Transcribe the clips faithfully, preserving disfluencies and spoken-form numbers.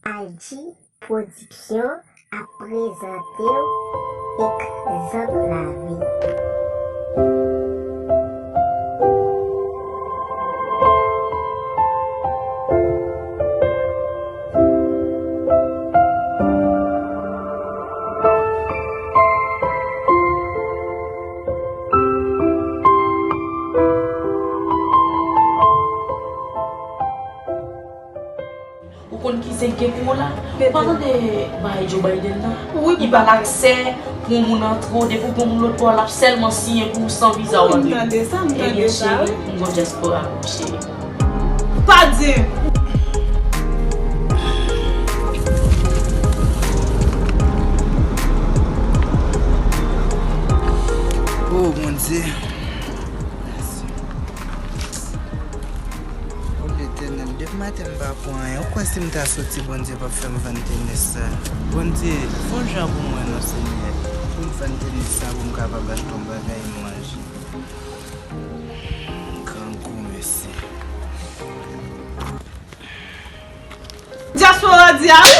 I G Production ap prezante w Egzanp Lavi. Ou konn ki zen gen pou ou la? Ou pa tande bay Joe Biden la? Li ba l aksè pou yon moun antre w, depi w gen yon moun lòt bò a, l ap sèlman siyen pou ou san viza w antre. M tande sa, m tande sa, wi. Ebyen, cheri, m gon dyaspora pou ou, cheri. Pa di m! Oh, Bondye. Mèsi. O Letènèl, depi maten m pa pran anyen. Ou kwè si m ta soti, Bondye p ap fè m vann tenis sa? Bondye, fè yon jan pou mwen non, Senyè. Pou m vann tenis sa, pou m kapab achte yon bagay m manje. Grangou, mèsi. Dyaspora di a wi.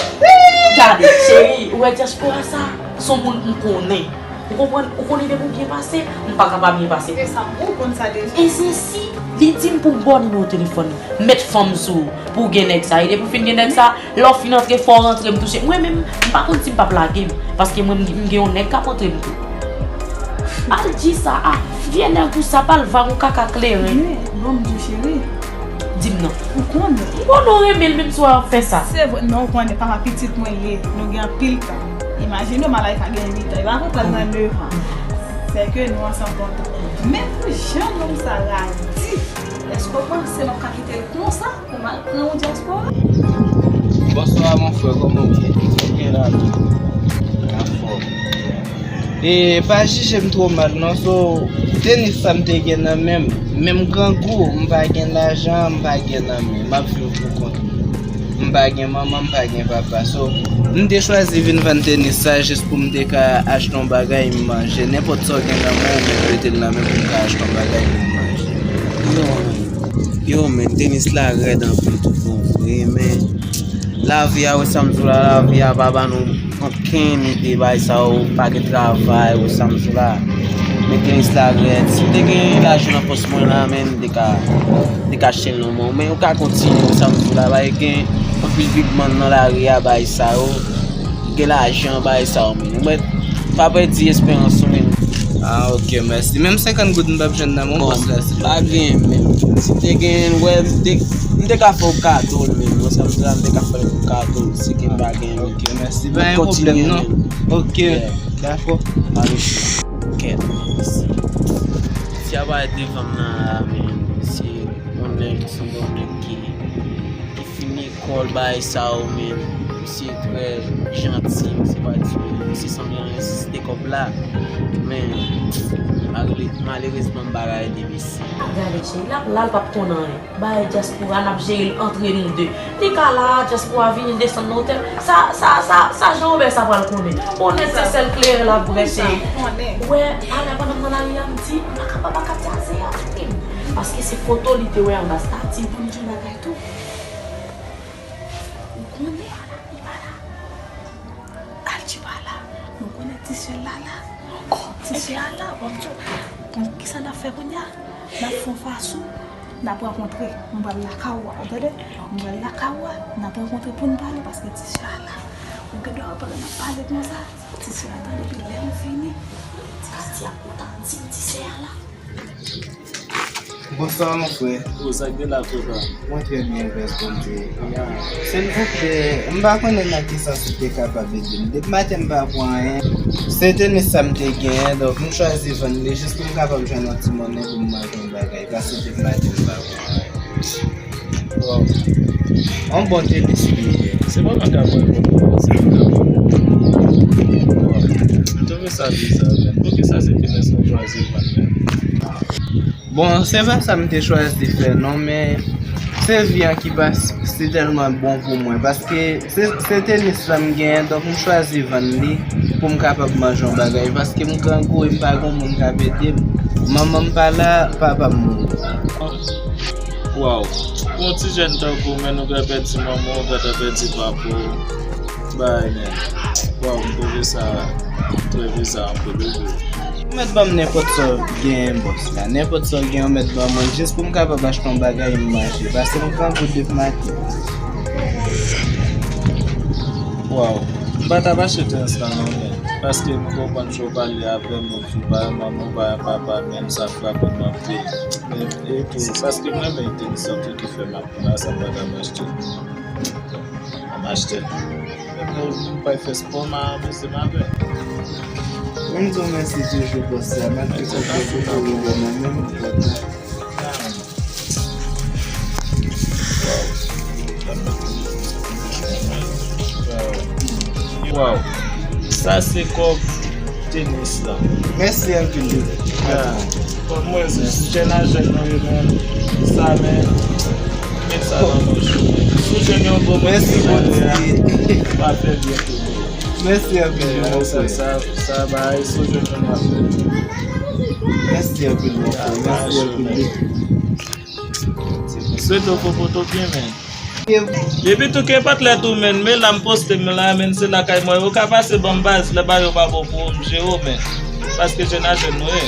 Gade, cheri, ou wè dyaspora sa, se yon moun m konnen. Ou konprann? Ou konnen depi w byen pase, m pa ka pa byen pase. E sa, ou konn sa deja. E se si li di m pou m ba w nimewo telefòn li, met fanm sou ou, pou w gen nèg sa. E depi w fin gen nèg sa, lè w fin antre, fò w rantre m tou, cheri. Mwen menm, m pa konn si m p ap lage m, paske mwen, m, m gen yon nèg k ap antre m tou. Al di sa a vye nèg ou sa, pa l vag ou kaka kleren. Men, ban m di w, cheri. Di m non. Ou konnen. M konnen w renmen l, menm si w ap fè sa. Se vre, non, ou konnen papa pitit mwen ye. Nou gen anpil tan. Imajine w, Malaika gen uit an. E pa vre, pral nan nèf an. Se ke nou ansanm lontan. Men pou jan nonm sa radi, èske w panse m ap ka kite l konsa? Ou mal pran ou dyaspora? Bonswa, mon frè, kòman w ye? Ou byen la tou? Anfòm. E pa jije m twò mal, non. So, tenis sa m te gen nan men m. Menm grangou, m pa gen lajan, m pa gen nan men. M ap viv pou kont mwen. M pa gen manman, m pa gen papa. So, m te chwazi vin vann tenis sa jis pou m te ka achte yon bagay m manje. Nenpòt sa w gen nan men w, ou mèt mete l nan men pou m ka achte yon bagay pou m manje. Non. Yo, men, tenis la rèd anpil tout bon vre, men lavi a, wè sa m di w la, lavi a pa ban nou okenn ide, bagay sa yo, pa gen travay, wè sa m di w la. Men tenis la rèd. Si m te gen lajan nan pòch mwen la, men, m te ka, m te ka achte l nan men w. Men ou ka kontinye, wè sa m di w la, pa gen anpil big man nan lari a, bagay sa yo. Gen lajan, bagay sa yo, men. Ou mèt pa pèdi esperans ou, men. Ah, ok, mèsi. Menm senkant goud m p ap jwenn nan men w, bòs la, silvouplè. Pa gen, men. Si m te gen, wè, m te, m te ka fè w kado l, men. Wè sa m di la, m te ka fè l pou kado l, si gen pa gen, men. Ok, mèsi. Pa gen pwoblèm, non. Ok, dakò. Kèt, men, si. Si a pa devan m nan la, men, se yon nèg, se yon nèg ki ki fin lekòl, bagay sa yo, men misye trè janti, misye pa di, misye sanble reziste kòb la. Men, malere-, malerezman, m pa ka ede misye. Gade, cheri, l ap la, l p ap konn anyen. Bagay dyaspora, n ap jere l antre nou de. Li ka la, dyaspora vini, l desann nan otèl. Sa, sa, sa, sa Jean Robert sa pral konnen. Onèt se sèl kleren l ap bwè, cheri. Ou wè, ala pandan m nan lari a, m di, m pa ka, pa ka dyaze a, tande m. Paske se foto li te wè anba stati. Pou m di yon bagay tou. Ou konnen, li pa la. Al di pa la. Nou konnen ti sè l la la. Oh, ti sè l la la, bon, bon, kisa n ap fè kounye a? N ap fè yon fason, n ap rankontre. Mwen pral lakay ou a, ou tande? Mwen pral lakay ou a, n ap rankontre pou n pale, paske ti sè a la. Ou gen dwa wè pandan n ap pale konsa, ti sè a tande, epi lè nou fini, ti sè a kontan, di ti sè a la. Bonswa, mon frè. Oh, sa k gen la, frè pa m? Mwen trè byen, grâce Bondye. Ya. Silvouplè, m pa konnen nan ki sans ou te kapab ede m. Depi maten m pa pran anyen. Se tenis sa m te genyen, donk m chwazi vann li jis pou m kapab jwenn yon ti monnen pou m manje yon bagay, paske depi maten m pa pran anyen. Wow. Yon bon tenis li ye. Se pa m ka pran yon bon, se pa m ka pran yon bon. Wow. M twouve sa bizarre, men. Poukisa se tenis ou chwazi vann, men? Bon, se pa sa m te chwazi fè non, men se vi an ki pa s-, si tèlman bon pou mwen, paske se, se tenis la m genyen, donk m chwazi vann li pou m kapab manje yon bagay, paske m grangou e m pa gen moun k ap ede m. Manman m pa la, papa m mouri. Waw, pou yon ti jèn tankou w, men ou pral pèdi manman w, ou pral pèdi papa w. Bay, men. Waw, m twouve sa trè bizarre anpil, wi, bro. Ou mèt ban m nenpòt sa w genyen, bòs la. Nenpòt sa w genyen, ou mèt ban mwen jis pou m kapab achte yon bagay m manje. Pase m grangou depi maten. Waw, m pa t ap achte tens la non, men. Paske m konprann jan w pale avè m, ou di w pa renmen manman, ou pa renmen papa, men sa frape m anpil. Men, e tou, paske m renmen tens lan tou ki fè m ap la, sa m pa t ap achte. M achte l. Epi, m pral fè spò, m a amuse m avè l. Mwen di w mèsi toujou, bòs la, malgre kòb yo poko rive nan men m, bòs la. Waw. Sa se kòb tenis la. Mèsi anpil, patwon. Bon, mwen, se jèn a jèn nou ye, men sa, men, met sa nan pòch ou. Si w jwenn yon bon moun, mèsi, Bondye, pa fè byen pou ou. Mèsi anpil, mon frè. Sa, sa, sa, bay, si w jwenn yon afè. Mèsi anpil, mon frè. Mèsi anpil. Swete w popote w byen, men. Epi tou, kenpòt lè tou, men, men la m poste m la, men se lakay mwen. Ou ka pase ban m baz, lè bagay yo pa bon pou ou, m jere w, men. Paske jèn a jèn nou ye.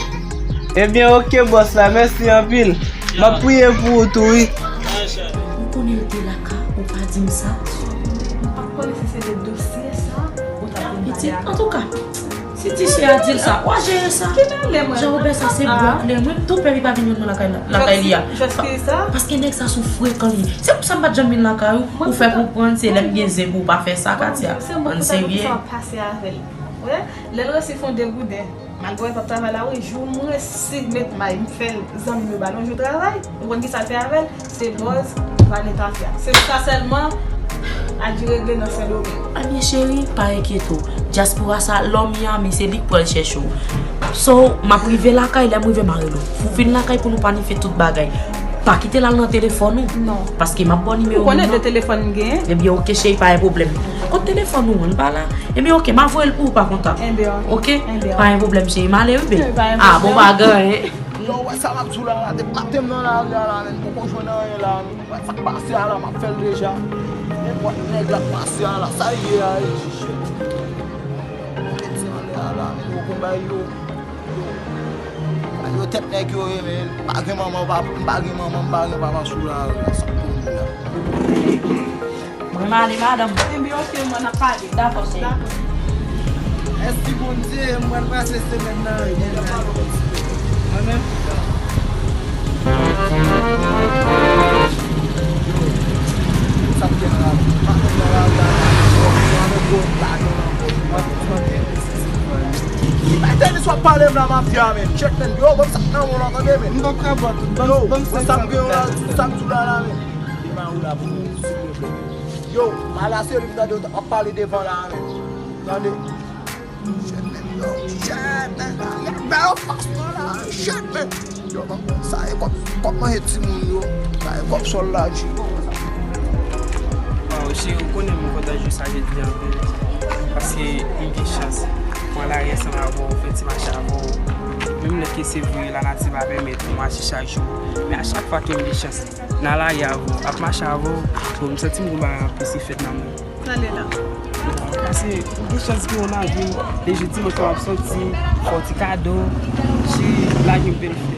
Ebyen, oke, bòs la, mèsi anpil. M ap priye pou ou tou, wi. Ou konnen l te lakay ou pa di m sa? M pa t konnen si se te dosye sa ou t ap vin pale avè m. Antouka, si ti sè a di l sa, w a jere sa. Jean Robert sa se bwa klè. Mwen m tou pè li pa vin jwenn mwen lakay, lakay li a. Paske nèg sa sou frekan li. Se pou sa m pa t janm vin lakay ou, ou fè konprann se lè m gen zen pou w pa fè sa, Katia. Ann serye. Lè l resi fè yon degouden, malgre w p ap travay la, wi, jou m resi met may, m fè zanmi m yo ba l yon jou travay, ou konn ki sa l fè avè l? Se bòz, vale tafya. Se sa sèlman Adji regle nan Sendomeng. Ebyen cheri, pa enkyete w. Dyaspora sa, lòm Miami, se li k pral chèche w. So, m ap rive lakay, lè m rive, m a rele w. Pou w vin lakay pou nou planifye tout bagay. Pa kite l al nan telefòn ou. Non. Paske m ap ba w nimewo m nan. Ou konnen de telefòn m genyen. Ebyen, oke, cheri, pa gen pwoblèm. Kot telefòn ou an, li pa la? Ebyen, oke, m a voye l pou ou pa kontak. Ebyen, oke? Ebyen. Pa gen pwoblèm, cheri. M ale, wi, baby. Ebyen, pa gen pwoblèm. Ah, bon, pa gen anyen. Yo, wè sa m ap di w la, la, depi maten m nan lari a la, men, m poko jwenn anyen la, men, wè sa k pase a la, m ap fè l deja. Nenpòt nèg la k pase a la, sa l ye a, e, shit. Mete anlè a la, men, yo konn bay yo. Yo, bay yo tèt nèg yo ye, men, m pa gen manman, m pa, m pa gen manman, m pa gen papa sou lari a, sa k pou m di a. Mwen m ale, madanm. Ebyen, oke, mwen ap pale. Dakò, cheri. Dakò. Mèsi Bondye, m pral pase semèn nan byen. Mwen menm. Sa k gen la? Pa konn nan lari a, mwen menm gwo lajan nan pòch mwen. Li bay tenis w ap pale m la, mafya, men. Check, men. Yo, ban m sa k nan men w la, tande, men. M p ap ka ba w tout. Ban m, ban m senk san goud la. Yo, sa m gen w la, sa m di w la, la, men. Li pa ou la pou mwen, silvouplè. Yo, m al a seri m tande w t ap pale devan la, men. Tande? Shit, men, yo, shit, men, y ap bay yo fas nan la, shit, men. Yo, man, sa e kòb, kòb manje timoun yo, sa e kòb sòl la, G. Waw, cheri, ou konnen m kontan jou sa jodi a anpil, paske m gen chans pran lari ansanm avè w, fè ti mache avè w. Menm lè ke se vre, lanati pa pèmèt nou mache chak jou, men a chak fwa ke m gen chans, nan lari avè w, ap mache avè w, bon, m santi m gon bagay anplis ki fèt nan mwen. Prale la. Pase, ou gen chans gen yon lavi, e jodi mwen fè w ap soti, fè w ti kado, cheri, lage m bèl flè.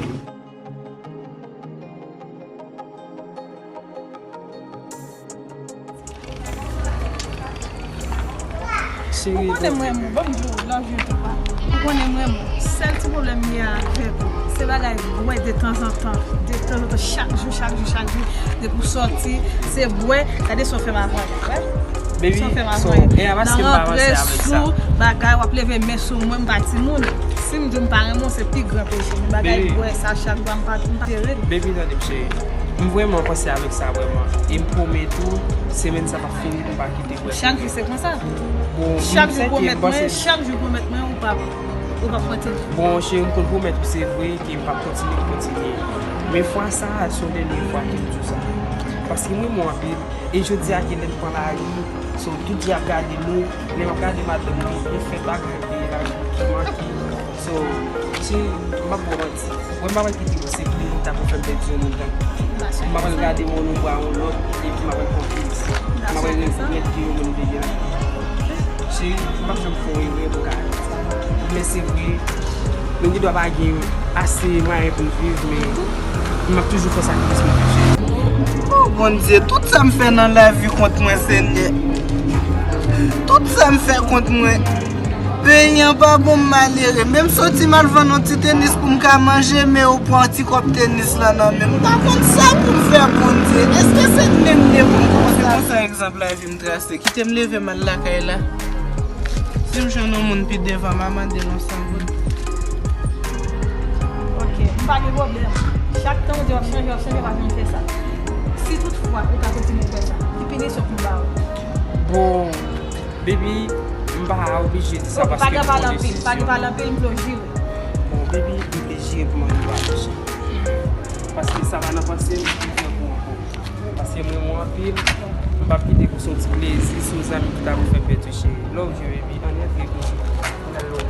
Cheri, ou konnen m renmen w, ban m di w, love you tou. Ou konnen m renmen w. Sèl ti pwoblèm m gen avèk ou, se bagay bwè detanzantan, detanzantan, chak jou, chak jou, chak jou, depi w sòti, se bwè, gade sa w fè m avanyè, wè. Baby, sa w fè m avanyè. Nan rantre sou bagay, w ap leve men sou mwen, m pa timoun. Si m di w m pa renmen w, se pi gran peche. Men bagay bwè sa, chak jou, m pa, m pa jere l. Baby, tande m, cheri. M vrèman panse avèk sa, vrèman. E m pwomèt ou, semèn sa p ap fini pou m pa kite bwè. Chak jou se konsa. Bon, chak jou pwomèt mwen, chak jou pwomèt mwen, ou p ap, ou p ap kontinye. Bon, cheri, m konn pwomèt ou, se vre, ke m p ap kontinye, m kontinye. Men fwa sa a, se yon dènye fwa ke m di w sa. Paske m renmen w anpil, e jodi a ke lè n pran lari, so, tout jan ap gade nou, lè m ap gade madanm mwen, li fè bagay peyi la, ki manke. So, Cheri, m p ap ba w manti. Mwen m pa pral kite pou se plim ou ta pou fè m pèdi yon moun tankou. M pa pral gade moun ou bwa yon lòt, epi m pa pral konfyans. M pa pral regrèt gen yon moun ou te gen la. Cheri, m p ap janm fè yon erè pou ka. Men se vre, nou gen dwa pa gen ase mwayen pou n viv, men m ap toujou fè sakrifis mwen fè, cheri. Oh, Bondye, tout sa m fè nan lavi kont mwen, Senyè. Tout sa m fè kont mwen. Peyi an pa bon, m malere. Menm soti m al vann yon ti tenis pou m ka manje, men ou pran ti kòb tenis lan nan men m. M pa konn sa pou m fè, Bondye. Èske se menm men pou m konsa? Se konsa egzanp lavi m trase. Kite m leve m al lakay la. Si m jwenn yon moun pi devan, m a mande l yon san goud. Ok, m pa gen pwoblèm. Chak tan ou di w ap chanje, w ap chanje, w pa janm fè sa. Si toutfwa ou ta kontinye fè sa, ki pinisyon pou m ba ou? Bon, baby, m pa oblije di sa paske m pran desizyon. Ok, pa gen pale anpil, pa gen pale anpil, m vle w jire. Bon, baby, m vle jire pou m annik pa touche. Paske sa pa nan panse m pou m fè pou ankò. Paske m renmen w anpil, m p ap kite pou se yon ti plezi, se yon zanmi ki ta pou fè m pèdi cheri. Love you, baby. Annik vre pou mwen.